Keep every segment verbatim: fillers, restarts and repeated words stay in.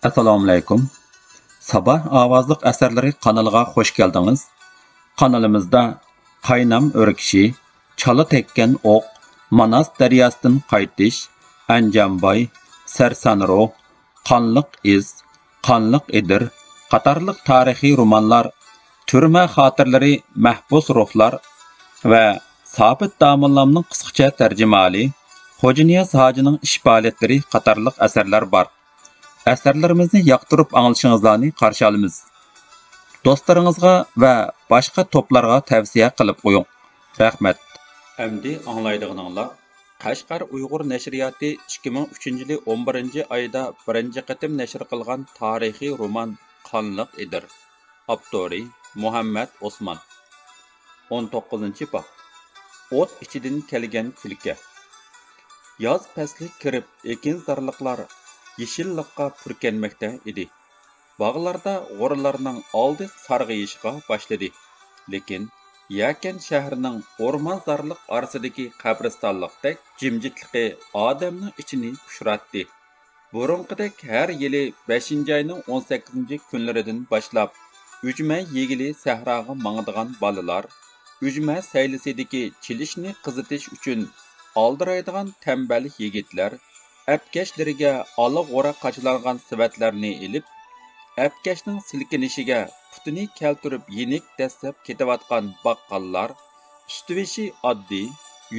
ئەسسالامۇئەلەيكۇم. ساباھ ئاۋازلىق ئەسەرلىرى قانىلىغا خۇش كەلدىڭىز. قانىلىمىزدا قاينام ئۆركىشى، چالا تەگكەن ئوق، ماناس دەرياسىدىن قايتىش، ئەنجانباي، سەرسانرو، قانلىق ئىز، قانلىق ئېدىر قاتارلىق تارىخىي رومانلار، تۈرمە خاتىرىلىرى، مەھبۇس روھلار ۋە سابىت داموللامنىڭ قىسقىچە تەرجىمىھالى، خوجانىياز ھاجىنىڭ ئىش پائالىيەتلىرى قاتارلىق ئەسەرلەر بار. ئەسەرلىرىمىزنى ياقتۇرۇپ ئاڭلىشىڭىزلارنى قارشى ئالىمىز. دوستلىرىڭىزغا ۋە باشقا توپلارغا تەۋسىيە قىلىپ قويۇڭ. رەھمەت. ئەمدى ئاڭلايدىغىنىڭلار قەشقەر ئۇيغۇر نەشرىياتى ئىككى مىڭ ئۈچىنچى يىلى ئون بىرىنچى ئايدا بىرىنچى قېتىم نەشر قىلغان تارىخىي رومان قانلىق ئېدىر. ئاپتورى مۇھەممەد ئوسمان. ئون توققۇزىنچى باب. ئوت ئىچىدىن كەلگەن كۈلكە. ياز پەسلى كىرىپ، ئېكىنزارلىقلار يېشىللىققا پۈركەنمەكتە ئىدى. باغلاردا غورلارنىڭ ئالدى سارغىيىشقا باشلىدى. لېكىن يەكەن شەھىرىنىڭ ئورمانزارلىق ئارىسىدىكى قەبرىستانلىقتەك جىمجىتلىقى ئادەمنىڭ ئىچىنى پۇشۇراتتى. بۇرۇنقىدەك ھەر يىلى بەشىنچى ئاينىڭ ئون سەككىزىنچى كۈنلىرىدىن باشلاپ ئۈجمە يېگىلى سەھراغا ماڭىدىغان بالىلار، ئۈجمە سەيلىسىدىكى چېلىشنى قىزىتىش ئۈچۈن ئالدىرايدىغان تەمبەل يىگىتلەر، ئەپكەشلىرىگە ئالا غورا قاچىلانغان سېۋەتلەرنى ئېلىپ، ئەپكەشنىڭ سىلكىنىشىگە پۇتىنى كەلتۈرۈپ يېنىك دەسسەپ كېتىۋاتقان باققاللار، ئۈستىۋېشى ئاددىي،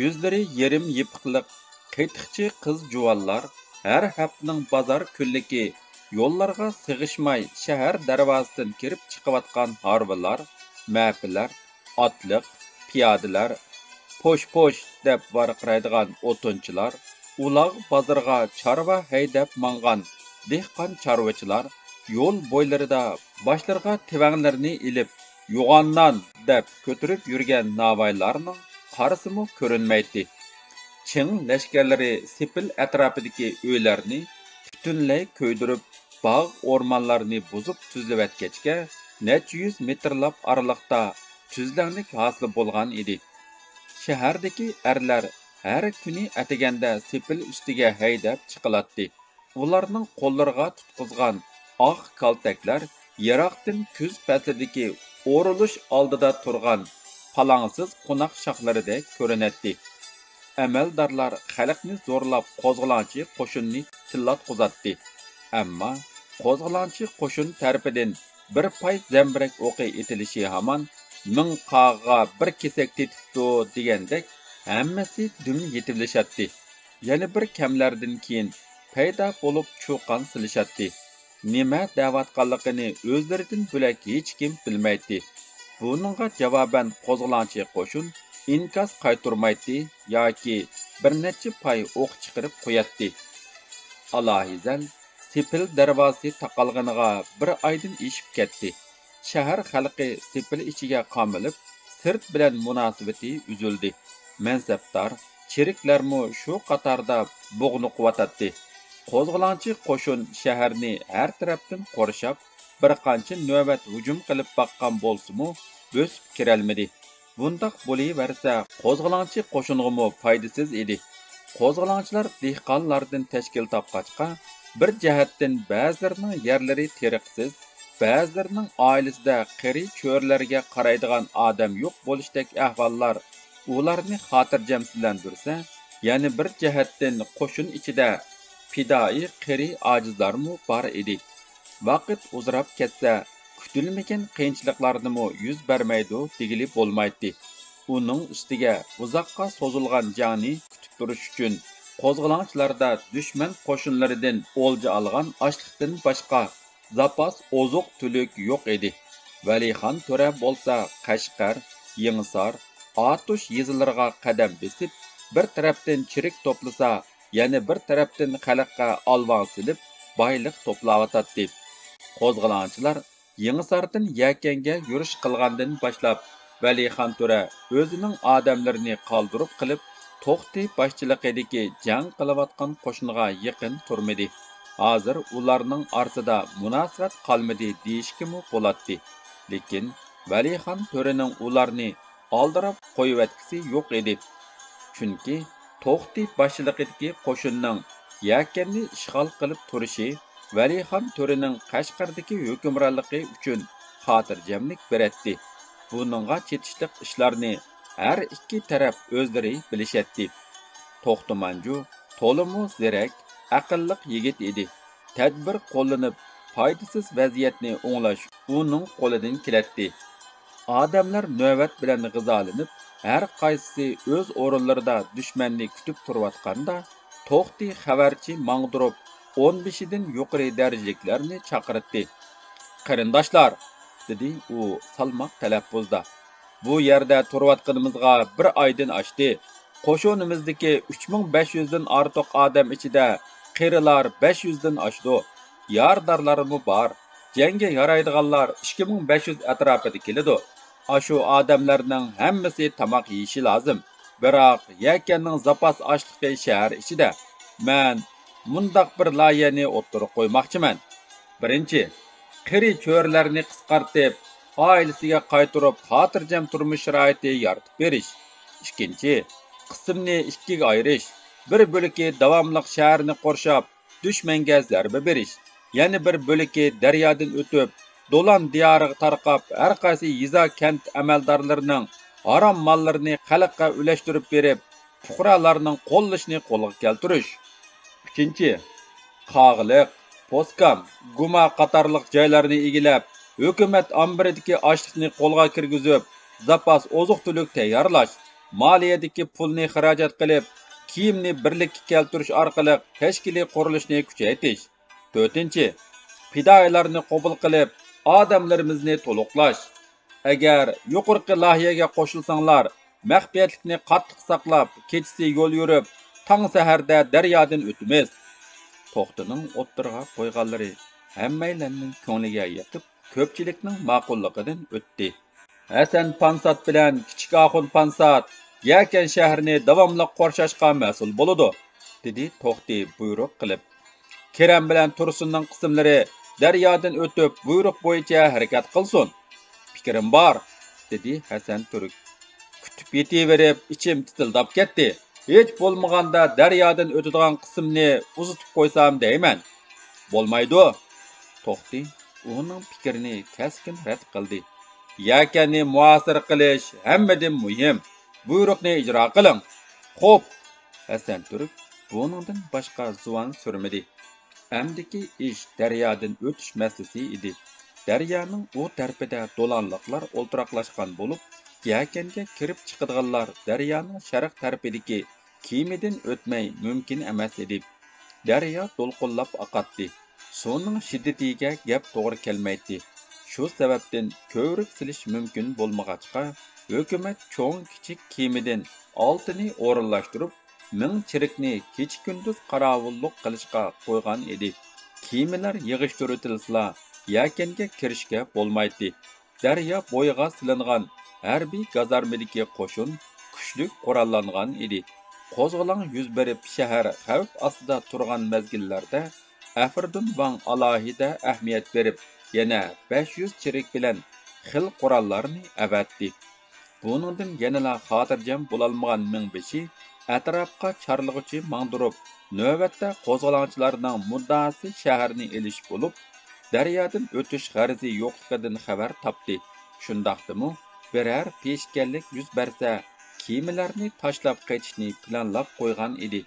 يۈزلىرى يېرىم يېپىقلىق قېتىقچى قىز-جۇۋانلار، ھەر ھەپتىنىڭ بازار كۈنلۈكى يوللارغا سىغىشماي شەھەر دەرۋازىسىدىن كىرىپ چىقىۋاتقان ھارۋىلار، مەپىلەر، ئاتلىق، پىيادىلەر، پوش-پوش دەپ ۋارقىرايدىغان ئوتۇنچىلار، ئۇلاغ بازىرىغا چارۋا ھەيدەپ ماڭغان دېھقان چارۋىچىلار، يول بويلىرىدا باشلىرىغا تىۋەڭلىرىنى ئېلىپ، يوغان نان دەپ كۆتۈرۈپ يۈرگەن ناۋايلارنىڭ قارىسىمۇ كۆرۈنمەيتتى. چىڭ لەشكەرلىرى سېپىل ئەتراپىدىكى ئۆيلەرنى پۈتۈنلەي كۆيدۈرۈپ، باغ-ئورمانلارنى بۇزۇپ تۈزلىۋەتكەچكە، نەچچە يۈز مېتىرلاپ ئارىلىقتا تۈزلەڭلىك ھاسىل بولغان ئىدى. شەھەردىكى ئەرلەر ھەر كۈنى ئەتىگەندە سېپىل ئۈستىگە ھەيدەپ چىقىلاتتى. ئۇلارنىڭ قوللىرىغا تۇتقۇزغان ئاق كالتەكلەر يىراقتىن كۈز پەسلىدىكى ئورۇلۇش ئالدىدا تۇرغان پالاڭسىز قوناق شاخلىرىدەك كۆرۈنەتتى. ئەمەلدارلار خەلقنى زورلاپ قوزغىلاڭچى قوشۇننى تىللاتقۇزاتتى. ئەمما قوزغىلاڭچى قوشۇن تەرىپىدىن بىر پاي زەمبىرەك ئوقى ئېتىلىشى ھامان، «مىڭ قاغىغا بىر كېسەك تېتىپتۇ» دېگەندەك، ھەممىسى دۈم يېتىۋېلىشاتتى. يەنە بىر كەملەردىن كېيىن پەيدا بولۇپ چۇقان سېلىشاتتى. نېمە دەۋاتقانلىقىنى ئۆزلىرىدىن بۆلەك ھېچكىم بىلمەيتتى. بۇنىڭغا جاۋابەن قوزغىلاڭچى قوشۇن ئىنكاس قايتۇرمايتتى ياكى بىر نەچچە پاي ئوق چىقىرىپ قوياتتى. ئالاھىزەن سېپىل دەرۋازىسى تاقالغىنىغا بىر ئايدىن ئېشىپ كەتتى. شەھەر خەلقى سېپىل ئىچىگە قامىلىپ، سىرت بىلەن مۇناسىۋىتى ئۈزۈلدى. مەنسەپدار، چېرىكلەرمۇ شۇ قاتاردا بوغنۇقۇۋاتاتتى. قوزغىلاڭچى قوشۇن شەھەرنى ھەر تەرەپتىن قورشاپ، بىر قانچە نۆۋەت ھۇجۇم قىلىپ باققان بولسىمۇ، بۆسۈپ كىرەلمىدى. بۇنداق بولۇۋەرسە، قوزغىلاڭچى قوشۇنغىمۇ پايدىسىز ئىدى. قوزغىلاڭچىلار دېھقانلاردىن تەشكىل تاپقاچقا، بىر جەھەتتىن بەزىلىرىنىڭ يەرلىرى تېرىقسىز، بەزىلىرىنىڭ ئائىلىسىدە قېرى چۆرىلەرگە قارايدىغان ئادەم يوق بولۇشتەك ئەھۋاللار ئۇلارنى خاتىرجەمسىزلەندۈرسە، يەنە بىر جەھەتتىن قوشۇن ئىچىدە پىدائىي قېرى ئاجىزلارمۇ بار ئىدى. ۋاقىت ئۇزىراپ كەتسە، كۈتۈلمىگەن قىيىنچىلىقلاردىمۇ يۈز بەرمەيدۇ دېگىلى بولمايتتى. ئۇنىڭ ئۈستىگە ئۇزاققا سوزۇلغان جەڭنى كۈتۈپ تۇرۇش ئۈچۈن، قوزغىلاڭچىلاردا دۈشمەن قوشۇنلىرىدىن ئولجا ئالغان ئاشلىقتىن باشقا زاپاس ئوزۇق-تۈلۈك يوق ئىدى. ۋەلىخان تۆرە بولسا قەشقەر، يېڭىسار، ئاتۇش يېزىلىرىغا قەدەم بېسىپ، بىر تەرەپتىن چېرىك توپلىسا، يەنە بىر تەرەپتىن خەلققە ئالۋاڭ سېلىپ، بايلىق توپلاۋاتاتتى. قوزغىلاڭچىلار يېڭىساردىن يەكەنگە يۈرۈش قىلغاندىن باشلاپ، ۋەلىخان تۆرە ئۆزىنىڭ ئادەملىرىنى قالدۇرۇپ قېلىپ، توختى باشچىلىقىدىكى جەڭ قىلىۋاتقان قوشۇنغا يېقىن تۇرمىدى. ھازىر ئۇلارنىڭ ئارىسىدا مۇناسىۋەت قالمىدى دېيىشكىمۇ بولاتتى. لېكىن ۋەلىخان تۆرىنىڭ ئۇلارنى ئالدىراپ قويۇۋەتكۈسى يوق ئىدى. چۈنكى توختى باشچىلىقىدىكى قوشۇننىڭ يەكەننى ئىشغال قىلىپ تۇرۇشى ۋەلىخان تۆرىنىڭ قەشقەردىكى ھۆكۈمرانلىقى ئۈچۈن خاتىرجەملىك بېرەتتى. بۇنىڭغا چېتىشلىق ئىشلارنى ھەر ئىككى تەرەپ ئۆزلىرى بىلىشەتتى. توختى مانجۇ تولىمۇ زېرەك، ئەقىللىق يىگىت ئىدى. تەدبىر قوللىنىپ، پايدىسىز ۋەزىيەتنى ئوڭلاش ئۇنىڭ قولىدىن كېلەتتى. ئادەملەر نۆۋەت بىلەن غىزالىنىپ، ھەر قايسىسى ئۆز ئورۇنلىرىدا دۈشمەننى كۈتۈپ تۇرۇۋاتقاندا، توختى خەۋەرچى ماڭدۇرۇپ، ئون بېشىدىن يۇقىرى دەرىجىلىكلەرنى چاقىرتتى. «قېرىنداشلار!» دېدى ئۇ سالماق تەلەپپۇزدا. «بۇ يەردە تۇرۇۋاتقىنىمىزغا بىر ئايدىن ئاشتى. قوشۇنىمىزدىكى ئۈچ مىڭ بەش يۈزدىن ئارتۇق ئادەم ئىچىدە قېرىلار بەش يۈزدىن ئاشىدۇ. يارىدارلارمۇ بار. جەڭگە يارايدىغانلار ئىككى مىڭ بەش يۈز ئەتراپىدا كېلىدۇ. ئاشۇ ئادەملەرنىڭ ھەممىسى تاماق يېيىشى لازىم. بىراق، يەكەننىڭ زاپاس ئاشلىقى شەھەر ئىچىدە. مەن مۇنداق بىر لايىھەنى ئوتتۇرىغا قويماقچىمەن. بىرىنچى، قېرى چۆرىلەرنى قىسقارتىپ، ئائىلىسىگە قايتۇرۇپ، خاتىرجەم تۇرمۇش شارائىتى يارىتىپ بېرىش. ئىككىنچى، قىسىمنى ئىككىگە ئايرىش. بىر بۆلىكى داۋاملىق شەھەرنى قورشاپ، دۈشمەنگە زەربە بېرىش. يەنە بىر بۆلىكى دەريادىن ئۆتۈپ، دولان دىيارىغا تارقاپ، ھەر قايسى يېزا، كەنت ئەمەلدارلىرىنىڭ ھارام ماللىرىنى خەلققە ئۈلەشتۈرۈپ بېرىپ، پۇقرالارنىڭ قوللىشىنى قولغا كەلتۈرۈش. ئۈچىنچى، قاغىلىق، پوسكام، گۇما قاتارلىق جايلارنى ئىگىلەپ، ھۆكۈمەت ئامبىرىدىكى ئاشلىقنى قولغا كىرگۈزۈپ، زاپاس ئوزۇق-تۈلۈك تەييارلاش، مالىيەدىكى پۇلنى خىراجەت قىلىپ، كىيىمنى بىرلىككە كەلتۈرۈش ئارقىلىق تەشكىلىي قۇرۇلۇشنى كۈچەيتىش. تۆتىنچى، پىدائىيلارنى قوبۇل قىلىپ، ئادەملىرىمىزنى تولۇقلاش. ئەگەر يۇقىرىقى لايىھەگە قوشۇلساڭلار، مەخپىيەتلىكنى قاتتىق ساقلاپ، كېچىسى يول يۈرۈپ، تاڭ سەھەردە دەريادىن ئۆتىمىز. توختىنىڭ ئوتتۇرىغا قويغانلىرى ھەممەيلەننىڭ كۆڭلىگە يېقىپ، كۆپچىلىكنىڭ ماقۇللۇقىدىن ئۆتتى. ھەسەن پانسات بىلەن كىچىك ئاخۇن پانسات يەكەن شەھىرىنى داۋاملىق قورشاشقا مەسئۇل بولىدۇ، دېدى توختى بۇيرۇق قىلىپ. كېرەم بىلەن تۇرسۇننىڭ قىسىملىرى دەريادىن ئۆتۈپ، بۇيرۇق بويىچە ھەرىكەت قىلسۇن. پىكرىم بار، دېدى ھەسەن تۈرك. كۈتۈپ يېتىۋېرىپ، ئىچىم تىتىلداپ كەتتى. ھېچ بولمىغاندا دەريادىن ئۆتىدىغان قىسىمنى ئۇزىتىپ قويسام دەيمەن. بولمايدۇ. توختى ئۇنىڭ پىكرىنى كەسكىن رەت قىلدى. يەكەننى مۇھاسىرە قىلىش ھەممىدىن مۇھىم. بۇيرۇقنى ئىجرا قىلىڭ. خوپ! ھەسەن تۈرك بۇنىڭدىن باشقا زۇۋان سۈرمىدى. ئەمدىكى ئىش دەريادىن ئۆتۈش مەسىلىسى ئىدى. دەريانىڭ ئۇ تەرىپىدە دولانلىقلار ئولتۇراقلاشقان بولۇپ، يەكەنگە كىرىپ چىقىدىغانلار دەريانىڭ شەرق تەرىپىدىكى كېمىدىن ئۆتمەي مۇمكىن ئەمەس ئىدى. دەريا دولقۇنلاپ ئاقاتتى. سۇنىڭ شىددىتىگە گەپ توغرا كەلمەيتتى. شۇ سەۋەبتىن كۆۋرۈك سېلىش مۇمكىن بولمىغاچقا، ھۆكۈمەت چوڭ-كىچىك كېمىدىن ئالتىنى ئورۇنلاشتۇرۇپ، مىڭ چېرىكنى كېچە-كۈندۈز قاراۋۇللۇق قىلىشقا قويغان ئىدى. كېمىلەر يىغىشتۇرۇۋېتىلسىلا، يەكەنگە كىرىشكە بولمايتتى. دەريا بويىغا سېلىنغان ھەربىي گازارمىدىكى قوشۇن كۈچلۈك قوراللانغان ئىدى. قوزغىلاڭ يۈز بېرىپ، شەھەر خەۋپ ئاستىدا تۇرغان مەزگىللەردە، ئەفرىدۇن ۋاڭ ئالاھىدە ئەھمىيەت بېرىپ، يەنە بەش يۈز چېرىك بىلەن خىل قوراللارنى ئەۋەتتى. بۇنىڭدىن يەنىلا خاتىرجەم بولالمىغان مىڭبېشى ئەتراپقا چارلىغۇچى ماڭدۇرۇپ، نۆۋەتتە قوزغىلاڭچىلارنىڭ مۇددىئاسى شەھەرنى ئېلىش بولۇپ، دەريادىن ئۆتۈش غەرىزى يوقلۇقىدىن خەۋەر تاپتى. شۇنداقتىمۇ، بىرەر پېشكەللىك يۈز بەرسە، كېمىلەرنى تاشلاپ قېچىشنى پىلانلاپ قويغان ئىدى.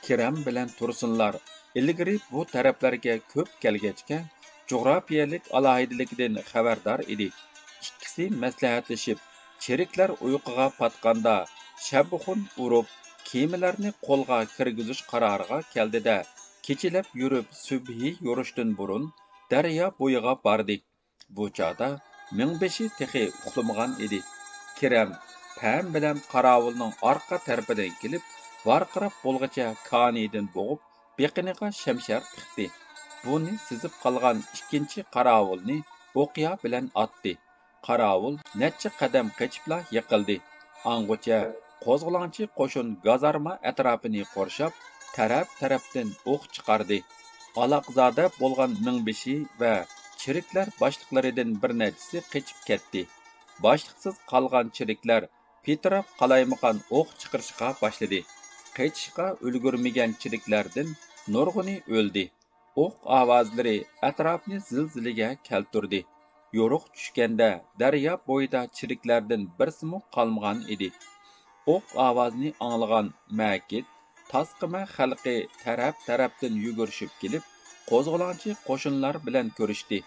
كېرەم بىلەن تۇرسۇنلار ئىلگىرى بۇ تەرەپلەرگە كۆپ كەلگەچكە، جۇغراپىيەلىك ئالاھىدىلىكىدىن خەۋەردار ئىدى. ئىككىسى مەسلىھەتلىشىپ، چېرىكلەر ئۇيقۇغا پاتقاندا، شەببىخۇن ئۇرۇپ، كېمىلەرنى قولغا كىرگۈزۈش قارارىغا كەلدى-دە، كېچىلەپ يۈرۈپ، سۈبھى يورۇشتىن بۇرۇن دەريا بويىغا باردى. بۇ چاغدا مىڭبېشى تېخى ئۇخلىمىغان ئىدى. كېرەم پەم بىلەن قاراۋۇلنىڭ ئارقا تەرىپىدىن كېلىپ، ۋارقىراپ بولغىچە كانىيىدىن بوغۇپ، بېقىنىغا شەمشەر تىقتى. بۇنى سېزىپ قالغان ئىككىنچى قاراۋۇلنى ئوقيا بىلەن ئاتتى. قاراۋۇل نەچچە قەدەم قېچىپلا يىقىلدى. ئاڭغىچە قوزغىلاڭچى قوشۇن گازارما ئەتراپىنى قورشاپ، تەرەپ-تەرەپتىن ئوق چىقاردى. ئالاقزادە بولغان مىڭبېشى ۋە چېرىكلەر باشلىقلىرىدىن بىر نەچچىسى قېچىپ كەتتى. باشلىقسىز قالغان چېرىكلەر پىتىراپ قالايمىقان ئوق چىقىرىشقا باشلىدى. قېچىشقا ئۈلگۈرمىگەن چېرىكلەردىن نۇرغۇنى ئۆلدى. ئوق ئاۋازلىرى ئەتراپنى زىلزىلىگە كەلتۈردى. يورۇق چۈشكەندە دەريا بويىدا چىرىكلەردىن بىرسىمۇ قالمىغان ئىدى. ئوق ئاۋازىنى ئاڭلىغان مەكىت، تاسقىمە خەلقى تەرەپ-تەرەپتىن يۈگۈرۈشۈپ كېلىپ، قوزغىلاڭچى قوشۇنلار بىلەن كۆرۈشتى.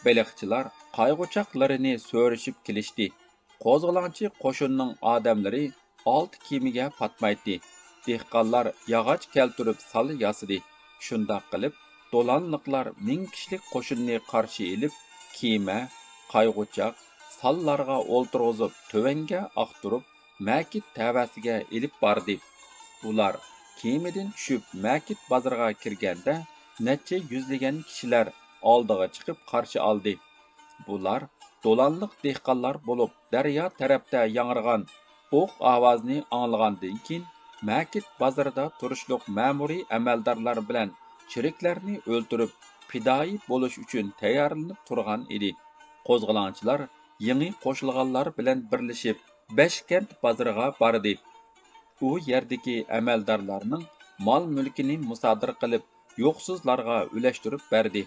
بېلىقچىلار قايغۇچاقلىرىنى سۆرىشىپ كېلىشتى. قوزغىلاڭچى قوشۇننىڭ ئادەملىرى ئالتە كېمىگە پاتمايتتى. دېھقانلار ياغاچ كەلتۈرۈپ سال ياسىدى. شۇنداق قىلىپ، دولانلىقلار مىڭ كىشىلىك قوشۇننى قارشى ئېلىپ، كېمە، قايغۇچاق، ساللارغا ئولتۇرغۇزۇپ، تۆۋەنگە ئاختۇرۇپ، مەكىت تەۋەسىگە ئېلىپ باردى. ئۇلار كېمىدىن چۈشۈپ، مەكىت بازىرىغا كىرگەندە، نەچچە يۈزلىگەن كىشىلەر ئالدىغا چىقىپ قارشى ئالدى. بۇلار دولانلىق دېھقانلار بولۇپ، دەريا تەرەپتە ياڭرىغان ئوق ئاۋازىنى ئاڭلىغاندىن كېيىن، مەكىت بازىرىدا تۇرۇشلۇق مەمۇرىي ئەمەلدارلار بىلەن چېرىكلەرنى ئۆلتۈرۈپ، پىدائىي بولۇش ئۈچۈن تەييارلىنىپ تۇرغان ئىدى. قوزغىلاڭچىلار يېڭى قوشۇلغانلار بىلەن بىرلىشىپ، بەشكەنت بازىرىغا باردى. ئۇ يەردىكى ئەمەلدارلارنىڭ مال-مۈلكىنى مۇسادىرە قىلىپ، يوقسۇزلارغا ئۈلەشتۈرۈپ بەردى.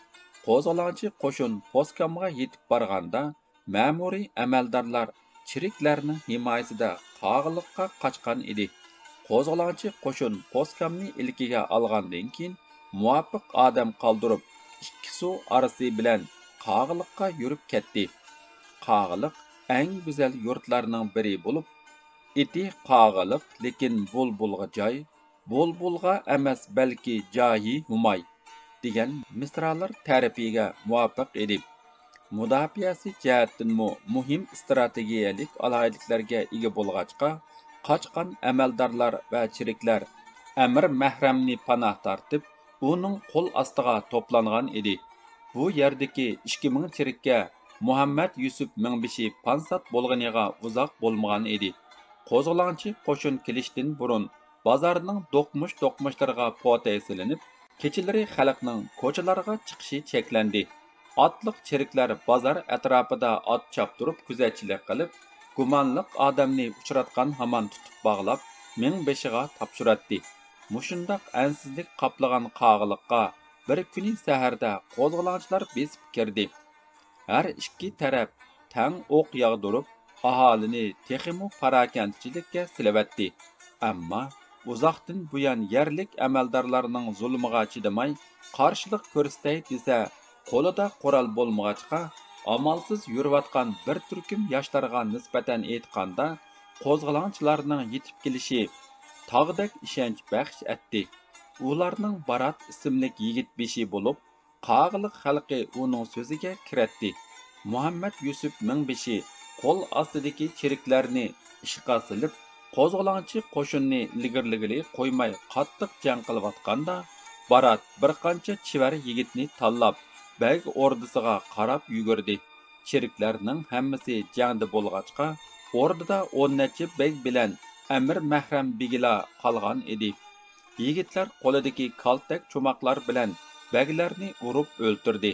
قوزغىلاڭچى قوشۇن پوسكامغا يېتىپ بارغاندا، مەمۇرىي ئەمەلدارلار چېرىكلەرنىڭ ھىمايىسىدە قاغىلىققا قاچقان ئىدى. قوزغىلاڭچى قوشۇن پوسكامنى ئىلكىگە ئالغاندىن كېيىن، مۇۋاپىق ئادەم قالدۇرۇپ، ئىككى سۇ ئارىسى بىلەن قاغىلىققا يۈرۈپ كەتتى. قاغىلىق ئەڭ گۈزەل يۇرتلارنىڭ بىرى بولۇپ، ئېتى قاغىلىق، لېكىن بۇلبۇلغا جاي، بۇلبۇلغا ئەمەس، بەلكى جايى ھۇماي دېگەن مىسرالار تەرىپىگە مۇۋاپىق ئىدى. مۇداپىئەسى جەھەتتىنمۇ مۇھىم ئىستراتېگىيەلىك ئالاھىدىلىكلەرگە ئىگە بولغاچقا، قاچقان ئەمەلدارلار ۋە چېرىكلەر ئەمىر مەھرەمنى پاناھ تارتىپ، ئۇنىڭ قول ئاستىغا توپلانغان ئىدى. بۇ يەردىكى ئىككى مىڭ چېرىككە مۇھەممەد يۈسۈپ مىڭبېشى پانسات بولغىنىغا ئۇزاق بولمىغان ئىدى. قوزغىلاڭچى قوشۇن كېلىشتىن بۇرۇن، بازارنىڭ دوقمۇش-دوقمۇشلىرىغا پوتەي سېلىنىپ، كېچىلىرى خەلقنىڭ كوچىلارغا چىقىشى چەكلەندى. ئاتلىق چېرىكلەر بازار ئەتراپىدا ئات چاپتۇرۇپ كۆزەتچىلىك قىلىپ، گۇمانلىق ئادەمنى ئۇچراتقان ھامان تۇتۇپ باغلاپ، مىڭبېشىغا تاپشۇراتتى. مۇشۇنداق ئەنسىزلىك قاپلىغان قاغىلىققا بىر كۈنى سەھەردە قوزغىلاڭچىلار بېسىپ كىردى. ھەر ئىككى تەرەپ تەڭ ئوق ياغدۇرۇپ، ئاھالىنى تېخىمۇ پاراكەندىچىلىككە سېلىۋەتتى. ئەمما ئۇزاقتىن بۇيان يەرلىك ئەمەلدارلارنىڭ زۇلۇمىغا چىدىماي، قارشىلىق كۆرسىتەي دېسە، قولىدا قورال بولمىغاچقا، ئامالسىز يۈرۈۋاتقان بىر تۈركۈم ياشلارغا نىسبەتەن ئېيتقاندا، قوزغىلاڭچىلارنىڭ يېتىپ كېلىشى تاغدەك ئىشەنچ بەخش ئەتتى. ئۇلارنىڭ بارات ئىسىملىك يىگىت بېشى بولۇپ، قاغىلىق خەلقى ئۇنىڭ سۆزىگە كىرەتتى. مۇھەممەد يۈسۈپ مىڭبېشى قول ئاستىدىكى چېرىكلەرنى ئىشقا سېلىپ، قوزغىلاڭچى قوشۇننى ئىلگىرىلىگىلى قويماي قاتتىق جەڭ قىلىۋاتقاندا، بارات بىر قانچە چېۋەر يىگىتنى تاللاپ، بەگ ئوردىسىغا قاراپ يۈگۈردى. چېرىكلەرنىڭ ھەممىسى جەڭدە بولغاچقا، ئوردىدا ئون نەچچە بەگ بىلەن ئەمىر مەھرەم بېگىلا قالغان ئىدى. يىگىتلەر قولىدىكى كالتەك چوماقلار بىلەن بەگلەرنى ئۇرۇپ ئۆلتۈردى.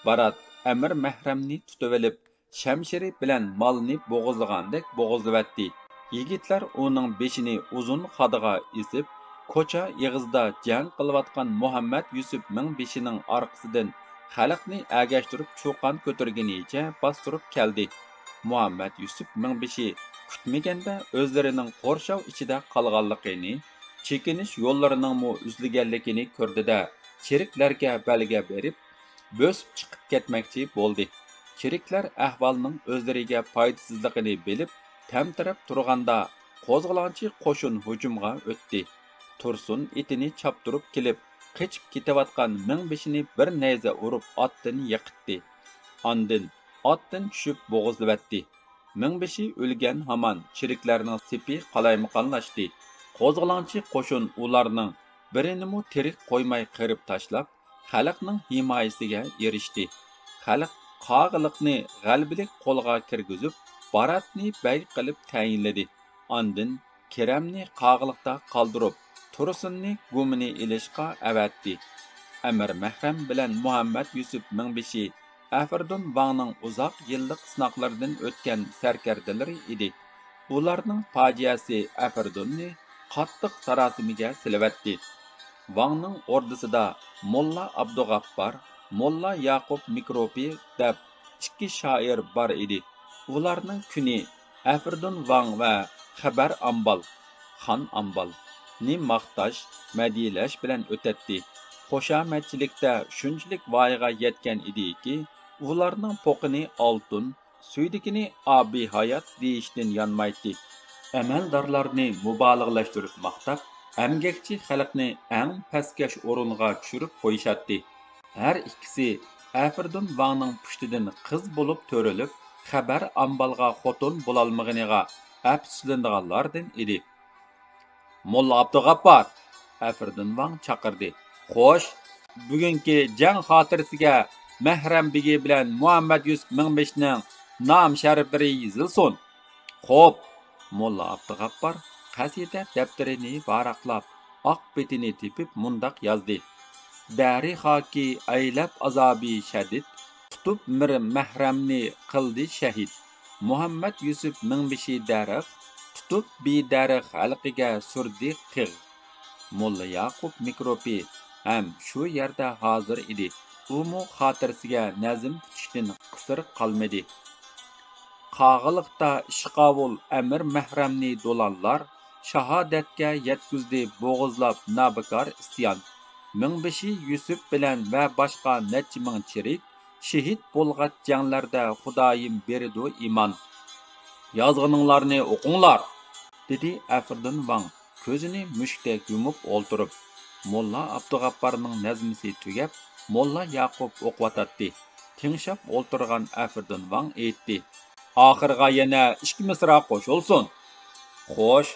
بارات ئەمىر مەھرەمنى تۇتۇۋېلىپ، شەمشىرى بىلەن مالنى بوغۇزلىغاندەك بوغۇزلىۋەتتى. يىگىتلەر ئۇنىڭ بېشىنى ئۇزۇن خادىغا ئېسىپ، كوچا ئېغىزىدا جەڭ قىلىۋاتقان مۇھەممەد يۈسۈپ مىڭبېشىنىڭ ئارقىسىدىن خەلقنى ئەگەشتۈرۈپ چۇقان كۆتۈرگىنىچە باستۇرۇپ كەلدى. مۇھەممەد يۈسۈپ مىڭبېشى كۈتمىگەندە ئۆزلىرىنىڭ قورشاۋ ئىچىدە قالغانلىقىنى، چېكىنىش يوللىرىنىڭمۇ ئۈزۈلگەنلىكىنى كۆردى-دە، چېرىكلەرگە بەلگە بېرىپ، بۆسۈپ چىقىپ كەتمەكچى بولدى. چېرىكلەر ئەھۋالنىڭ ئۆزلىرىگە پايدىسىزلىقىنى بىلىپ، تەمتىرەپ تۇرغاندا، قوزغىلاڭچى قوشۇن ھۇجۇمغا ئۆتتى. تۇرسۇن ئېتىنى چاپتۇرۇپ كېلىپ، قېچىپ كېتىۋاتقان مىڭبېشىنى بىر نەيزە ئۇرۇپ ئاتتىن يىقىتتى. ئاندىن ئاتتىن چۈشۈپ بوغۇزلىۋەتتى. مىڭبېشى ئۆلگەن ھامان چېرىكلەرنىڭ سېپى قالايمىقانلاشتى. قوزغىلاڭچى قوشۇن ئۇلارنىڭ بىرىنىمۇ تىرىك قويماي قىرىپ تاشلاپ، خەلقنىڭ ھىمايىسىگە ئېرىشتى. خەلق قاغىلىقنى غەلىبىلىك قولغا كىرگۈزۈپ، باراتنى بەگ قىلىپ تەيىنلىدى. ئاندىن كېرەمنى قاغىلىقتا قالدۇرۇپ، تۇرسۇننى گۇمىنى ئېلىشقا ئەۋەتتى. ئەمىر مەھرەم بىلەن مۇھەممەد يۈسۈپ مىڭبېشى ئەفەردۇن ۋاڭنىڭ ئۇزاق يىللىق سىناقلىرىدىن ئۆتكەن سەركەردىلىرى ئىدى. ئۇلارنىڭ پاجىئەسى ئەفەردۇننى قاتتىق ساراسىمىگە سېلىۋەتتى. ۋاڭنىڭ ئوردىسىدا موللا ئابدۇغاپپار، موللا ياقۇپ مىكروپى دەپ ئىككى شائىر بار ئىدى. ئۇلارنىڭ كۈنى ئەفرىدۇن ۋاڭ ۋە خەبەر ئامبال، خان ئامبال، نى ماختاش، مەدھىيەلەش بىلەن ئۆتەتتى. خۇشامەتچىلىكتە شۇنچىلىك ۋايىغا يەتكەن ئىدىكى، ئۇلارنىڭ پوقىنى ئالتۇن، سۈيدۈكىنى ئابىھايات دېيىشتىن يانمايتتى. ئەمەلدارلارنى مۇبالىغىلەشتۈرۈپ ماختاپ، ئەمگەكچى خەلقنى ئەڭ پەسكەش ئورۇنغا چۈشۈرۈپ قويۇشاتتى. ھەر ئىككىسى ئەفرىدۇن ۋاڭنىڭ پۇشتىدىن قىز بولۇپ تۆرىلىپ، خەبەر ئامبالغا خوتۇن بولالمىغىنىغا ئەپسۇسلىنىدىغانلاردىن ئىدى. موللا ئابدۇغاپپار! ئەفرىدۇن ۋاڭ چاقىردى. خوش، بۈگۈنكى جەڭ خاتىرىسىگە مەھرەم بېگى بىلەن مۇھەممەد يۈسۈپ مىڭبېشىنىڭ نام شەرىپلىرى يېزىلسۇن. خوپ! موللا ئابدۇغاپپار قەسىدە دەپتىرىنى ۋاراقلاپ، ئاق بېتىنى تېپىپ مۇنداق يازدى: دەرى خاكى ئەيلەپ ئازابى شەدىد، تۇتۇپ مىر مەھرەمنى قىلدى شەھىد. مۇھەممەد يۈسۈپ مىڭبېشى دەرىخ، تۇتۇپ بىدەرىخ خەلقىگە سۈردى قىغ. موللا ياقۇپ مىكروپى ھەم شۇ يەردە ھازىر ئىدى. ئۇمۇ خاتىرىسىگە نەزم پۈتۈشتىن قىسىر قالمىدى. قاغىلىقتا ئىشقاۋۇل ئەمىر مەھرەمنى دولانلار، شاھادەتكە يەتكۈزدى بوغۇزلاپ نابىكار ئىسيان. مىڭبېشى يۈسۈپ بىلەن ۋە باشقا نەچچە مىڭ چېرىك، شېھىت بولغاچ جەڭلەردە خۇدايىم بېرىدۇ ئىمان. يازغىنىڭلارنى ئوقۇڭلار! دېدى ئەفرىدۇن ۋاڭ كۆزىنى مۈشۈكتەك يۇمۇپ ئولتۇرۇپ. موللا ئابدۇغاپپارنىڭ نەزمىسى تۈگەپ، موللا ياقۇپ ئوقۇۋاتاتتى. تىڭشاپ ئولتۇرغان ئەفرىدۇن ۋاڭ ئېيتتى: ئاخىرىغا يەنە ئىككى مىسرا قوشۇلسۇن. خوش.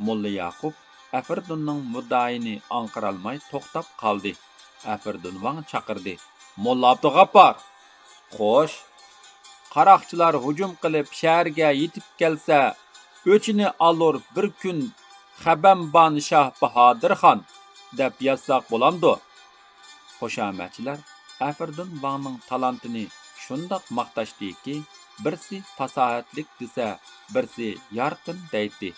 موللا ياقۇپ ئەفرىدۇننىڭ مۇددىئايىنى ئاڭقىرالماي توختاپ قالدى. ئەفرىدۇن ۋاڭ چاقىردى: موللا ئابدۇغاپپار! خوش. قاراقچىلار ھۇجۇم قىلىپ شەھەرگە يېتىپ كەلسە، ئۆچىنى ئالۇر بىر كۈن خەبەمبان شاھ باھادىر خان، دەپ يازساق بولامدۇ؟ خۇشامەتچىلەر ئەفرىدۇن ۋاڭنىڭ تالانتىنى شۇنداق ماختاشتىكى، بىرسى پاساھەتلىك دېسە، بىرسى يارقىن دەيتتى.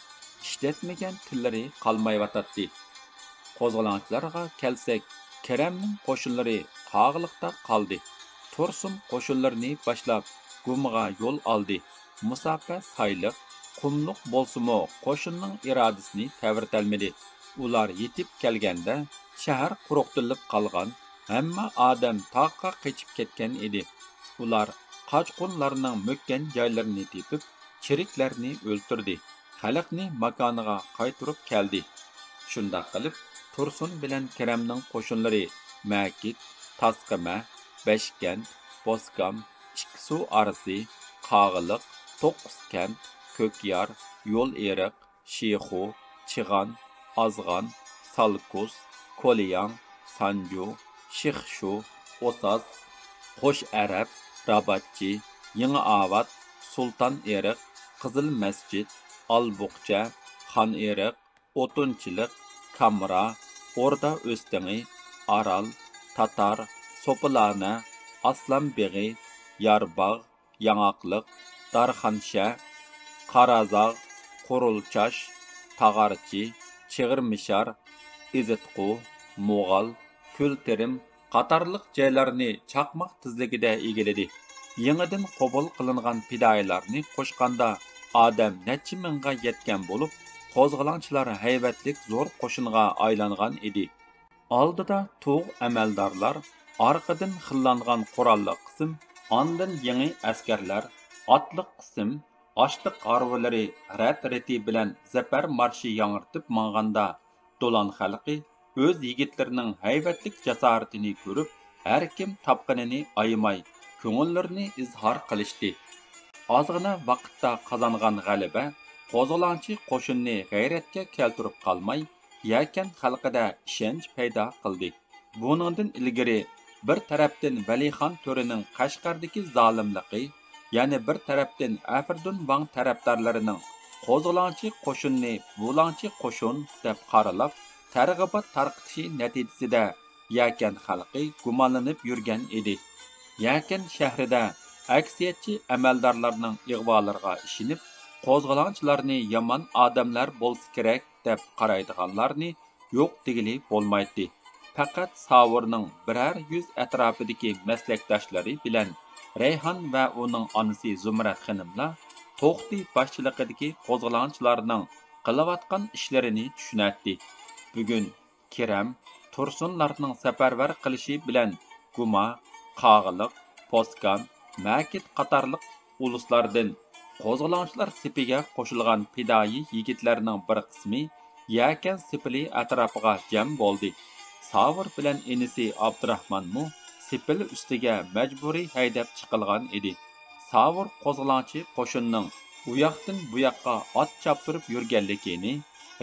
ئىشلەتمىگەن تىللىرى قالمايۋاتاتتى. قوزغىلاڭچىلارغا كەلسەك، كېرەمنىڭ قوشۇنلىرى قاغىلىقتا قالدى. تۇرسۇن قوشۇنلىرىنى باشلاپ، گۇمىغا يول ئالدى. مۇساپە سايلىق، قۇملۇق بولسىمۇ، قوشۇننىڭ ئىرادىسىنى تەۋرىتەلمىدى. ئۇلار يېتىپ كەلگەندە، شەھەر قۇرۇقتۇرۇلۇپ قالغان، ھەممە ئادەم تاغقا قېچىپ كەتكەن ئىدى. ئۇلار قاچقۇنلارنىڭ مۆككەن جايلىرىنى تېپىپ، چېرىكلەرنى ئۆلتۈردى، خەلقنى ماكانىغا قايتۇرۇپ كەلدى. شۇنداق قىلىپ، تۇرسۇن بىلەن كېرەمنىڭ قوشۇنلىرى مەكىت، تاسقىمە، بەشكەنت، بوسكام، ئىككى سۇ ئارىسى، قاغىلىق، توققۇز كەنت، كۆكيار، يول ئېرىق، شىخۇ، چىغان، ئازغان، سالكۇس، كولياڭ، سانجۇ، شىخشۇ، ئوساس، قوش ئەرەب، راباتچى، يېڭى ئاۋات، سۇلتان ئېرىق، قىزىل مەسچىت، ئالبۇقچە، خان ئېرىق، ئوتۇنچىلىق، كامرا، ئوردا ئۆستىڭى، ئارال، تاتار، سوپىلانە، ئاسلان بېغى، يارباغ، ياڭاقلىق، دارخانشە، قارازاغ، قورۇلچاش، تاغارچى، چىغىرمىشار، ئېزىتقۇ، مۇغال، كۆلتېرىم قاتارلىق جايلارنى چاقماق تېزلىكىدە ئىگىلىدى. يېڭىدىن قوبۇل قىلىنغان پىدائىيلارنى قوشقاندا، ئادەم نەچچە مىڭغا يەتكەن بولۇپ، قوزغىلاڭچىلار ھەيۋەتلىك زور قوشۇنغا ئايلانغان ئىدى. ئالدىدا تۇغ ئەمەلدارلار، ئارقىدىن خىللانغان قوراللىق قىسىم، ئاندىن يېڭى ئەسكەرلەر، ئاتلىق قىسىم، ئاشلىق ھارۋىلىرى رەت-رېتى بىلەن زەپەر مارشى ياڭرىتىپ ماڭغاندا، دولان خەلقى ئۆز يىگىتلىرىنىڭ ھەيۋەتلىك جاسارىتىنى كۆرۈپ، ھەركىم تاپقىنىنى ئايىماي، كۆڭۈللىرىنى ئىزھار قىلىشتى. ئازغىنە ۋاقىتتا قازانغان غەلىبە قوزغىلاڭچى قوشۇننى غەيرەتكە كەلتۈرۈپ قالماي، يەكەن خەلقىدە ئىشەنچ پەيدا قىلدى. بۇنىڭدىن ئىلگىرى بىر تەرەپتىن ۋەلىخان تۆرىنىڭ قەشقەردىكى زالىملىقى، يەنە بىر تەرەپتىن ئەفرىدۇن ۋاڭ تەرەپدارلىرىنىڭ قوزغىلاڭچى قوشۇننى بۇلاڭچى قوشۇن دەپ قارىلاپ، تەرغىبات تارقىتىشى نەتىجىسىدە، يەكەن خەلقى گۇمانلىنىپ يۈرگەن ئىدى. يەكەن شەھىرىدە ئەكسىيەتچى ئەمەلدارلارنىڭ ئىغۋالىرىغا ئىشىنىپ، قوزغىلاڭچىلارنى يامان ئادەملەر بولسا كېرەك دەپ قارايدىغانلارنى يوق دېگىلى بولمايتتى. پەقەت ساۋۇرنىڭ بىرەر يۈز ئەتراپىدىكى مەسلەكداشلىرى بىلەن رەيھان ۋە ئۇنىڭ ئانىسى زۇمرەت خېنىملا توختى باشچىلىقىدىكى قوزغىلاڭچىلارنىڭ قىلىۋاتقان ئىشلىرىنى چۈشىنەتتى. بۈگۈن كېرەم، تۇرسۇنلارنىڭ سەپەرۋەر قىلىشى بىلەن گۇما، قاغىلىق، پوسكان، مەكىت قاتارلىق ئۇلۇسلاردىن قوزغىلاڭچىلار سېپىگە قوشۇلغان پىدائىي يىگىتلەرنىڭ بىر قىسمى يەكەن سېپىلى ئەتراپىغا جەم بولدى. ساۋۇر بىلەن ئىنىسى ئابدۇراخمانمۇ سېپىل ئۈستىگە مەجبۇرىي ھەيدەپ چىقىلغان ئىدى. ساۋۇر قوزغىلاڭچى قوشۇننىڭ ئۇياقتىن بۇياققا ئات چاپتۇرۇپ يۈرگەنلىكىنى،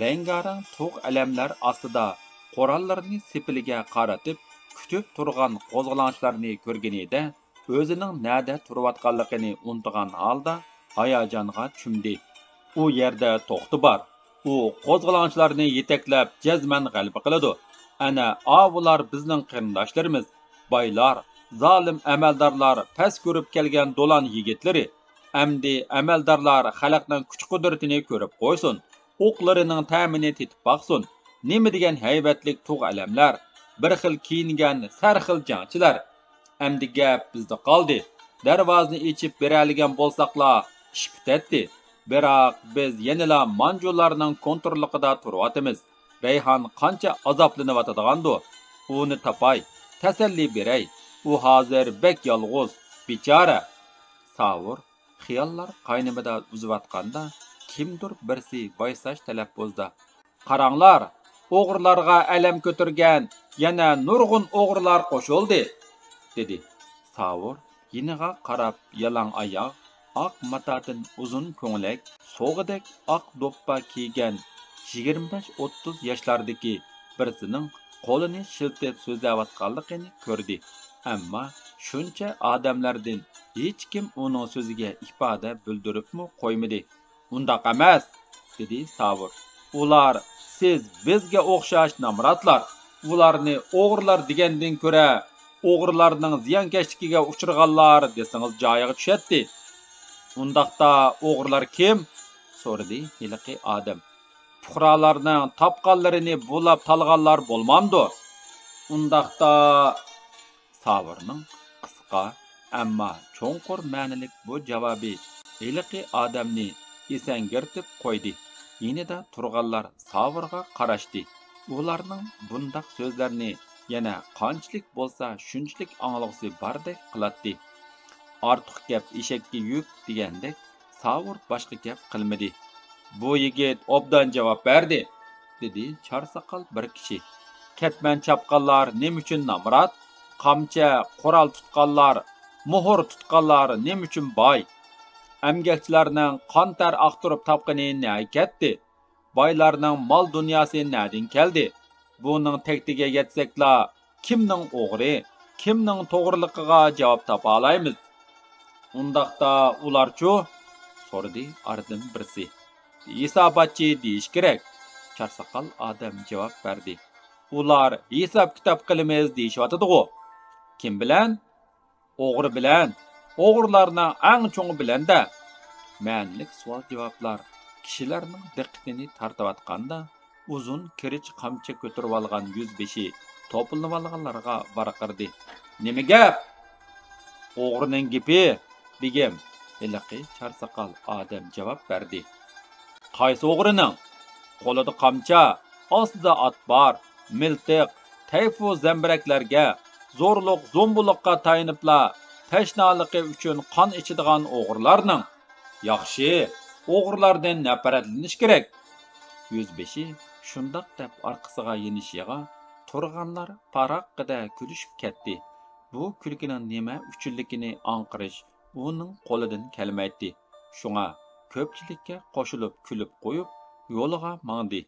رەڭگارەڭ تۇغ ئەلەملەر ئاستىدا قوراللىرىنى سېپىلىگە قارىتىپ كۈتۈپ تۇرغان قوزغىلاڭچىلارنى كۆرگىنىدە، ئۆزىنىڭ نەدە تۇرۇۋاتقانلىقىنى ئۇنتۇغان ھالدا ھاياجانغا چۆمدى. ئۇ يەردە توختى بار. ئۇ قوزغىلاڭچىلارنى يېتەكلەپ جەزمەن غەلىبە قىلىدۇ. ئەنە ئاۋۇلار بىزنىڭ قېرىنداشلىرىمىز. بايلار، زالىم ئەمەلدارلار پەس كۆرۈپ كەلگەن دولان يىگىتلىرى. ئەمدى ئەمەلدارلار خەلقنىڭ كۈچ-قۇدرىتىنى كۆرۈپ قويسۇن، ئوقلىرىنىڭ تەمىنى تېتىپ باقسۇن. نېمە دېگەن ھەيۋەتلىك تۇغ ئەلەملەر، بىر خىل كىيىنگەن سەرخىل جەڭچىلەر. ئەمدى گەپ بىزدە قالدى. دەرۋازىنى ئېچىپ بېرەلىگەن بولساقلا ئىش پۈتەتتى. بىراق بىز يەنىلا مانجۇلارنىڭ كونتروللۇقىدا تۇرۇۋاتىمىز. رەيھان قانچە ئازابلىنىۋاتىدىغاندۇ؟ ئۇنى تاپاي، تەسەللى بېرەي. ئۇ ھازىر بەك يالغۇز، بىچارە. ساۋۇر خىياللار قاينىمىدا ئۈزۈۋاتقاندا، كىمدۇر بىرسى ۋايساش تەلەپپۇزدا، «قاراڭلار، ئوغرىلارغا ئەلەم كۆتۈرگەن يەنە نۇرغۇن ئوغرىلار قوشۇلدى!» دېدى. ساۋۇر يېنىغا قاراپ يالاڭ ئاياغ، ئاق ماتادىن ئۇزۇن كۆڭلەك، سوغىدەك ئاق دوپپا كىيگەن يىگىرمە بەش ئوتتۇز ياشلاردىكى بىرسىنىڭ قولىنى شىلتىپ سۆزلەۋاتقانلىقىنى كۆردى. ئەمما شۇنچە ئادەملەردىن ھېچكىم ئۇنىڭ سۆزىگە ئىپادە بىلدۈرۈپمۇ قويمىدى. «ئۇنداق ئەمەس!» دېدى ساۋۇر. «ئۇلار سىز بىزگە ئوخشاش نامراتلار. ئۇلارنى ئوغرىلار دېگەندىن كۆرە، ئوغرىلارنىڭ زىيانكەشلىكىگە ئۇچرىغانلار دېسىڭىز جايىغا چۈشەتتى.» «ئۇنداقتا ئوغرىلار كىم؟» سورىدى ھېلىقى ئادەم. «پۇقرالارنىڭ تاپقانلىرىنى بۇلاپ تالغانلار بولمامدۇ؟» «ئۇنداقتا...» ساۋۇرنىڭ قىسقا، ئەمما چوڭقۇر مەنىلىك بۇ جاۋابى ھېلىقى ئادەمنى ئېسەڭگىرىتىپ قويدى. يېنىدا تۇرغانلار ساۋۇرغا قاراشتى. ئۇلارنىڭ بۇنداق سۆزلەرنى يەنە قانچىلىك بولسا شۇنچىلىك ئاڭلىغۇسى باردەك قىلاتتى. «ئارتۇق گەپ ئېشەككە يۈك» دېگەندەك، ساۋۇر باشقا گەپ قىلمىدى. «بۇ يىگىت ئوبدان جاۋاب بەردى» دېدى چارساقال بىر كىشى. «كەتمەن چاپقانلار نېمە ئۈچۈن نامرات؟ قامچا، قورال تۇتقانلار، مۇھۇر تۇتقانلار نېمە ئۈچۈن باي؟ ئەمگەكچىلەرنىڭ قان تەر ئاقتۇرۇپ تاپقىنى نەگە كەتتى؟ بايلارنىڭ مال دۇنياسى نەدىن كەلدى؟ بۇنىڭ تەكتىگە يەتسەكلا، كىمنىڭ ئوغرى، كىمنىڭ توغرىلىقىغا جاۋاب تاپالايمىز.» «ئۇنداقتا ئۇلارچۇ؟» سورىدى ئارىدىن بىرسى. «ھېساباتچى دېيىش كېرەك»، چارساقال ئادەم جاۋاب بەردى. «ئۇلار ھېساب-كىتاب قىلىمىز دېيىشىۋاتىدىغۇ.» «كىم بىلەن؟» «ئوغرى بىلەن، ئوغرىلارنىڭ ئەڭ چوڭى بىلەن-دە.» مەنىلىك سوئال-جاۋابلار كىشىلەرنىڭ دىققىتىنى تارتىۋاتقاندا، ئۇزۇن كىرىچ قامچا كۆتۈرۈۋالغان يۈزبېشى توپلىنىۋالغانلارغا ۋارقىرىدى. «نېمە گەپ؟» «ئوغرىنىڭ گېپى، بېگىم»، ھېلىقى چارساقال ئادەم جاۋاب بەردى. «قايسى ئوغرىنىڭ؟ قولىدا قامچا، ئاستىدا ئات بار، مىلتىق، تەيفۇ زەمبىرەكلەرگە، زورلۇق زومبۇلۇققا تايىنىپلا تەشنالىقى ئۈچۈن قان ئىچىدىغان ئوغرىلارنىڭ.» «ياخشى، ئوغرىلاردىن نەپرەتلىنىش كېرەك.» يۈزبېشى شۇنداق دەپ ئارقىسىغا يېنىشىغا، تۇرغانلار پاراققىدە كۈلۈشۈپ كەتتى. بۇ كۈلكىنىڭ نېمە ئۈچۈنلۈكىنى ئاڭقىرىش ئۇنىڭ قولىدىن كەلمەيتتى. شۇڭا كۆپچىلىككە قوشۇلۇپ كۈلۈپ قويۇپ، يولىغا ماڭدى.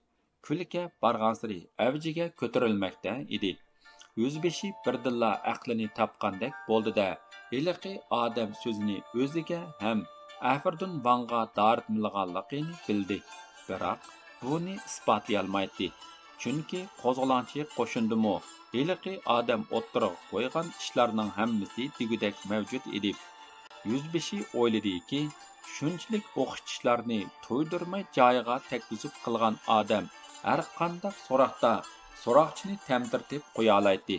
كۈلكە بارغانسېرى ئەۋجىگە كۆتۈرۈلمەكتە ئىدى. يۈزبېشى بىردىنلا ئەقلىنى تاپقاندەك بولدى-دە، ھېلىقى ئادەم سۆزىنى ئۆزىگە ھەم ئەفرىدۇن ۋاڭغا دارىتمىلىغانلىقىنى بىلدى. بىراق بۇنى ئىسپاتلىيالمايتتى. چۈنكى قوزغىلاڭچى قوشۇندىمۇ ھېلىقى ئادەم ئوتتۇرىغا قويغان ئىشلارنىڭ ھەممىسى دېگۈدەك مەۋجۇت ئىدى. يۈزبېشى ئويلىدىكى، شۇنچىلىك ئوخشىتىشلارنى تۇيدۇرماي جايىغا تەگكۈزۈپ قىلغان ئادەم ھەرقانداق سوراقتا سوراقچىنى تەمتىرىتىپ قويالايتتى.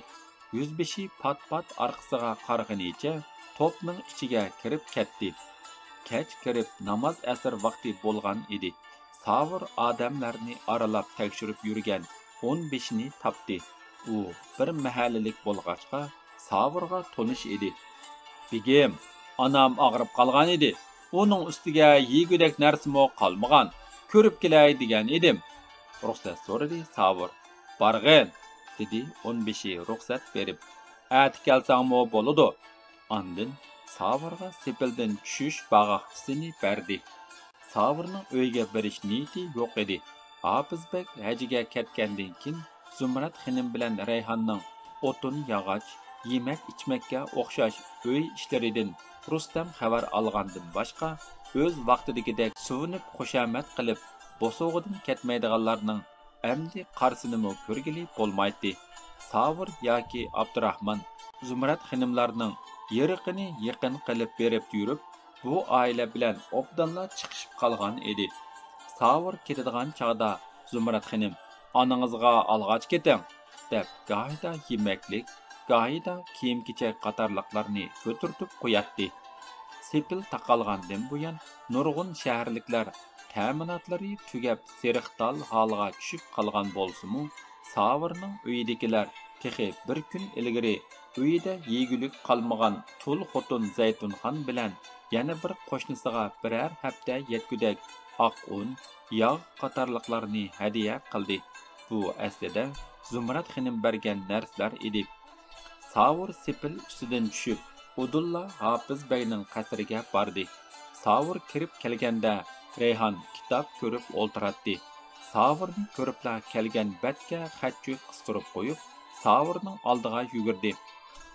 يۈزبېشى پات-پات ئارقىسىغا قارىغىنىچە توپنىڭ ئىچىگە كىرىپ كەتتى. كەچ كىرىپ ناماز ئەسىر ۋاقتى بولغان ئىدى. ساۋۇر ئادەملەرنى ئارىلاپ تەكشۈرۈپ يۈرگەن ئون بېشىنى تاپتى. ئۇ بىر مەھەللىلىك بولغاچقا، ساۋۇرغا تونۇش ئىدى. بېگىم، ئانام ئاغرىپ قالغان ئىدى. ئۇنىڭ ئۈستىگە يېگۈدەك نەرسىمۇ قالمىغان. كۆرۈپ كېلەي دېگەن ئىدىم. رۇخسەت سورىدى ساۋۇر. بارغىن، دېدى ئون بېشى رۇخسەت بېرىپ. ئەتە كەلسەڭمۇ بولىدۇ. ئاندىن ساۋۇرغا سېپىلدىن چۈشۈش باغاقچىسىنى بەردى. ساۋۇرنىڭ ئۆيگە بېرىش نىيىتى يوق ئىدى. ھاپىز بەگ ھەجگە كەتكەندىن كېيىن، زۇمرەت خېنىم بىلەن رەيھاننىڭ ئوتۇن ياغاچ، يېمەك ئىچمەككە ئوخشاش ئۆي ئىشلىرىدىن رۇستەم خەۋەر ئالغاندىن باشقا، ئۆز ۋاقتىدىكىدەك سۆيۈنۈپ خۇشامەت قىلىپ، بوسۇغىدىن كەتمەيدىغانلارنىڭ ئەمدى قارىسىنىمۇ كۆرگىلى بولمايتتى. ساۋۇر ياكى ئابدۇراخمان زۇمرەت خېنىملارنىڭ يېرىقىنى يېقىن قىلىپ بېرىپ يۈرۈپ، بۇ ئائىلە بىلەن ئوبدانلا چىقىشىپ قالغان ئىدى. ساۋۇر كېتىدىغان چاغدا زۇمرەت خېنىم، «ئانىڭىزغا ئالغاچ كېتىڭ» دەپ، گاھىدا يېمەكلىك، گاھىدا كىيىم-كېچەك قاتارلىقلارنى كۆتۈرتۈپ قوياتتى. سېپىل تاقالغاندىن بۇيان، نۇرغۇن شەھەرلىكلەر تەمىناتلىرى تۈگەپ، سېرىقتال ھالغا چۈشۈپ قالغان بولسىمۇ، ساۋۇرنىڭ ئۆيىدىكىلەر تېخى بىر كۈن ئىلگىرى ئۆيىدە يېگۈلۈك قالمىغان تۇل خوتۇن زەيتۇنخان بىلەن يەنە بىر قوشنىسىغا بىرەر ھەپتە يەتكۈدەك ئاق ئۇن، ياغ قاتارلىقلارنى ھەدىيە قىلدى. بۇ ئەسلىدە زۇمرەت خېنىم بەرگەن نەرسىلەر ئىدى. ساۋۇر سېپىل ئۈستىدىن چۈشۈپ، ئۇدۇللا ھاپىز بەگنىڭ قەسرىگە باردى. ساۋۇر كىرىپ كەلگەندە، رەيھان كىتاب كۆرۈپ ئولتۇراتتى. ساۋۇرنى كۆرۈپلا كەلگەن بەتكە خەت-چۈ قىستۇرۇپ قويۇپ، ساۋۇرنىڭ ئالدىغا يۈگۈردى.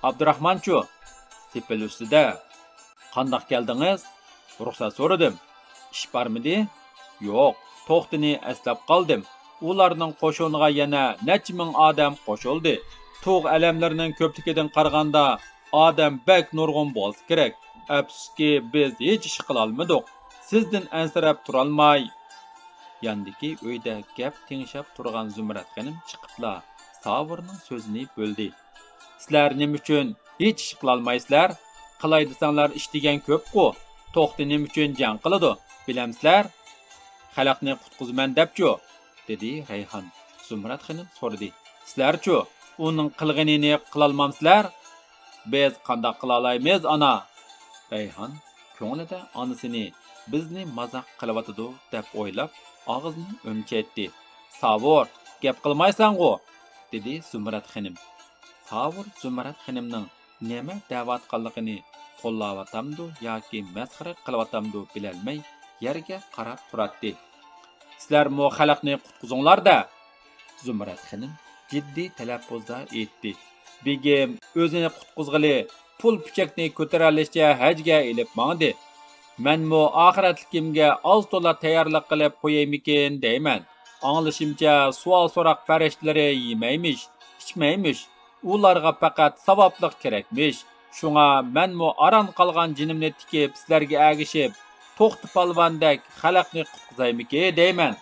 «ئابدۇراخمانچۇ؟» «سېپىل ئۈستىدە.» «قانداق كەلدىڭىز؟ رۇخسەت سورىدىم.» «ئىش بارمىدى؟» «يوق، توختىنى ئەسلەپ قالدىم. ئۇلارنىڭ قوشۇنىغا يەنە نەچچە مىڭ ئادەم قوشۇلدى. تۇغ ئەلەملىرىنىڭ كۆپلۈكىدىن قارىغاندا، ئادەم بەك نۇرغۇن بولسا كېرەك. ئەپسۇسكى، بىز ھېچ ئىش قىلالمىدۇق. سىزدىن ئەنسىرەپ تۇرالماي.» ياندىكى ئۆيدە گەپ تېڭىشىپ تۇرغان زۇمرەت خېنىم چىقىپلا ساۋۇرنىڭ سۆزىنى بۆلدى. «سىلەر نېمە ئۈچۈن ھېچ ئىش قىلالمايسىلەر؟ قىلاي دېسەڭلار ئىش دېگەن كۆپقۇ. توختى نېمە ئۈچۈن جەڭ قىلىدۇ، بىلەمسىلەر؟ خەلقنى قۇتقۇزىمەن دەپچۇ؟» دېدى رەيھان. زۇمرەت خېنىم سورىدى. «سىلەرچۇ؟ ئۇنىڭ قىلغىنىنى قىلالمامسىلەر؟» «بىز قانداق قىلالايمىز، ئانا؟» رەيھان كۆڭلىدە ئانىسىنى بىزنى مازاق قىلىۋاتىدۇ دەپ ئويلاپ، ئاغزىنى ئۈمچەيتتى. «ساۋۇر، گەپ قىلمايسەنغۇ؟» دېدى زۇمرەت خېنىم. ساۋۇر زۇمرەت خېنىمنىڭ نېمە دەۋاتقانلىقىنى قوللاۋاتامدۇ ياكى مەسخىرە قىلىۋاتامدۇ بىلەلمەي يەرگە قاراپ تۇراتتى. «سىلەرمۇ خەلقنى قۇتقۇزۇڭلار-دە!» زۇمرەت خېنىم جىددىي تەلەپپۇزدا ئېيتتى. «بېگىم ئۆزىنى قۇتقۇزغىلى پۇل پۈچەكنى كۆتۈرەلىشىچە ھەجگە ئېلىپ ماڭدى. مەنمۇ ئاخىرەتلىكىمگە ئاز تولا تەييارلىق قىلىپ قويايمىكىن دەيمەن. ئاڭلىشىمچە، سوئال سوراق پەرىشتىلىرى يېمەيمىش، ئىچمەيمىش. ئۇلارغا پەقەت ساۋابلىق كېرەكمىش. شۇڭا مەنمۇ ئاران قالغان جېنىمنى تىكىپ، سىلەرگە ئەگىشىپ، توختى پالۋاندەك خەلقنى قۇتقۇزايمىكى دەيمەن.»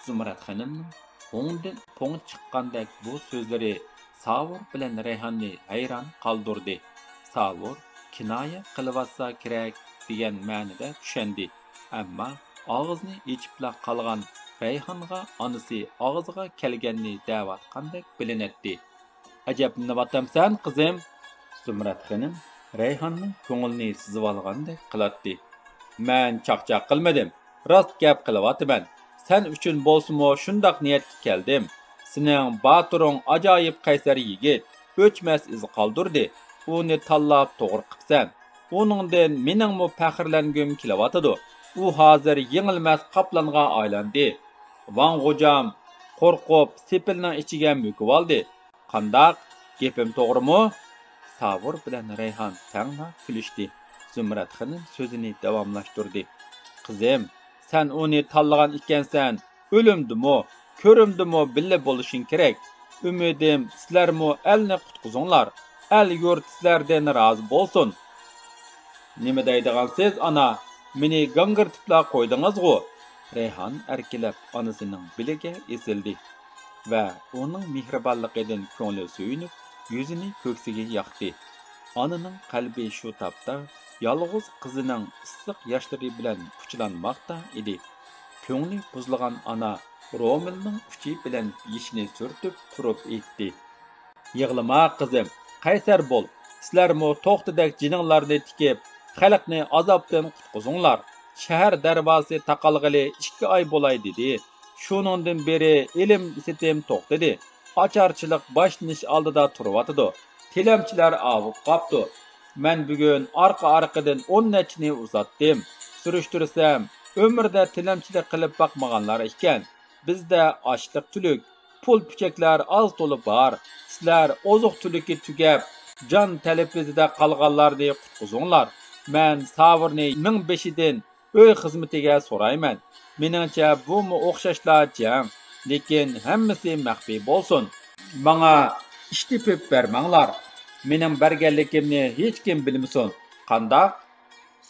زۇمرەت خېنىمنىڭ ھوڭدىن پوڭ چىققاندەك بۇ سۆزلىرى ساۋۇر بىلەن رەيھاننى ھەيران قالدۇردى. ساۋۇر كىنايە قىلىۋاتسا كېرەك دېگەن مەنىدە چۈشەندى. ئەمما ئاغزىنى ئېچىپلا قالغان رەيھانغا ئانىسى ئاغزىغا كەلگەننى دەۋاتقاندەك بىلىنەتتى. «ئەجەبلىنىۋاتامسەن، قىزىم؟» زۇمرەت خېنىم رەيھاننىڭ كۆڭلىنى سىزىۋالغاندەك قىلاتتى. «مەن چاقچاق قىلمىدىم، راست گەپ قىلىۋاتىمەن. سەن ئۈچۈن بولسىمۇ شۇنداق نىيەتكە كەلدىم. سېنىڭ باتۇرۇڭ ئاجايىپ قەيسەر يىگىت، ئۆچمەس ئىز قالدۇردى. ئۇنى تاللاپ توغرا قىپسەن. ئۇنىڭدىن مېنىڭمۇ پەخىرلەنگۈم كېلىۋاتىدۇ. ئۇ ھازىر يېڭىلمەس قاپلانغا ئايلاندى. ۋاڭ غوجام قورقۇپ سېپىلنىڭ ئىچىگە مۆكۈۋالدى. قانداق؟ گېپىم توغرىمۇ؟» ساۋۇر بىلەن رەيھان تەڭلا كۈلۈشتى. زۇمرەت خېنىم سۆزىنى داۋاملاشتۇردى. «قىزىم، سەن ئۇنى تاللىغان ئىكەنسەن، ئۆلۈمدىمۇ، كۆرۈمدىمۇ بىللە بولۇشۇڭ كېرەك. ئۈمىدىم، سىلەرمۇ ئەلنى قۇتقۇزۇڭلار. ئەل-يۇرت سىلەردىن رازى بولسۇن.» «نېمە دەيدىغانسىز، ئانا؟ مېنى گاڭگىرىتىپلا قويدىڭىزغۇ؟» رەيھان ئەركىلەپ ئانىسىنىڭ بېلىگە ئېسىلدى ۋە ئۇنىڭ مېھرىبانلىقىدىن كۆڭلى سۆيۈنۈپ، يۈزىنى كۆكسىگە ياقتى. ئانىنىڭ قەلبى شۇ تاپتا يالغۇز قىزىنىڭ ئىسسىق ياشلىرى بىلەن پۇچىلانماقتا ئىدى. كۆڭلى بۇزۇلغان ئانا رومىلنىڭ ئۇچى بىلەن يېشىنى سۈرتۈپ تۇرۇپ ئېيتتى: «يىغلىما، قىزىم، قەيسەر بول. سىلەرمۇ توختىدەك جېنىڭلارنى تىكىپ، خەلقنى ئازابتىن قۇتقۇزۇڭلار. شەھەر دەرۋازىسى تاقالغىلى ئىككى ئاي بولاي دېدى. شۇنىڭدىن بېرى ئېلىم-سېتىم توختىدى. ئاچارچىلىق باشلىنىش ئالدىدا تۇرۇۋاتىدۇ. تىلەمچىلەر ئاۋۇپ قاپتۇ. مەن بۈگۈن ئارقا-ئارقىدىن ئون نەچچىنى ئۇزاتتىم. سۈرۈشتۈرسەم، ئۆمرىدە تىلەمچىلىك قىلىپ باقمىغانلار ئىكەن. بىزدە ئاچلىق تۈلۈك، پۇل-پۈچەكلەر ئاز-تولا بار. سىلەر ئوزۇق-تۈلۈكى تۈگەپ، جان تەلىپىزىدە قالغانلارنى قۇتقۇزۇڭلار. مەن ساۋۇرنى مىڭبېشىدىن ئۆي خىزمىتىگە سورايمەن. مېنىڭچە، بۇمۇ ئوخشاشلا جەڭ، لېكىن ھەممىسى مەخپىي بولسۇن. ماڭا ئىش تېپىپ بەرمەڭلار. مېنىڭ بەرگەنلىكىمنى ھېچكىم بىلمىسۇن. قانداق؟»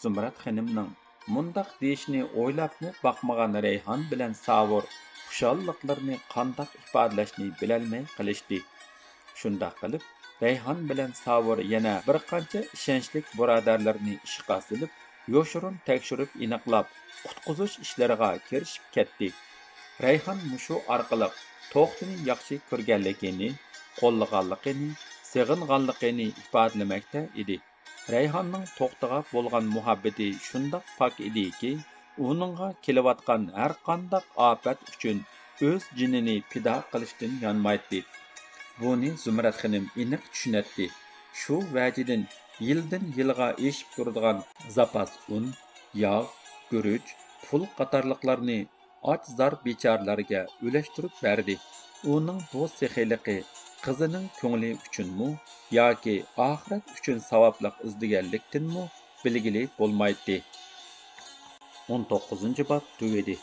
زۇمرەت خېنىمنىڭ مۇنداق دېيىشىنى ئويلاپمۇ باقمىغان رەيھان بىلەن ساۋۇر خۇشاللىقلىرىنى قانداق ئىپادىلەشنى بىلەلمەي قېلىشتى. شۇنداق قىلىپ، رەيھان بىلەن ساۋۇر يەنە بىر قانچە ئىشەنچلىك بۇرادەرلىرىنى ئىشقا سېلىپ، يوشۇرۇن تەكشۈرۈپ ئېنىقلاپ، قۇتقۇزۇش ئىشلىرىغا كىرىشىپ كەتتى. رەيھان مۇشۇ ئارقىلىق توختىنى ياخشى كۆرگەنلىكىنى، قوللىغانلىقىنى، سېغىنغانلىقىنى ئىپادىلىمەكتە ئىدى. رەيھاننىڭ توختىغا بولغان مۇھەببىتى شۇنداق پاك ئىدىكى، ئۇنىڭغا كېلىۋاتقان ھەرقانداق ئاپەت ئۈچۈن ئۆز جېنىنى پىدا قىلىشتىن يانمايتتى. بۇنى زۇمرەت خېنىم ئېنىق چۈشىنەتتى. شۇ ۋەجىدىن يىلدىن يىلغا ئېشىپ تۇرىدىغان زاپاس ئۇن، ياغ، گۈرۈچ، پۇل قاتارلىقلارنى ئاچ-زار بىچارىلەرگە ئۈلەشتۈرۈپ بەردى. ئۇنىڭ بۇ سېخىيلىقى قىزىنىڭ كۆڭلى ئۈچۈنمۇ ياكى ئاخىرەت ئۈچۈن ساۋابلىق ئىزدىگەنلىكتىنمۇ بىلگىلى بولمايتتى. ئون توققۇزىنچى باب تۈگىدى.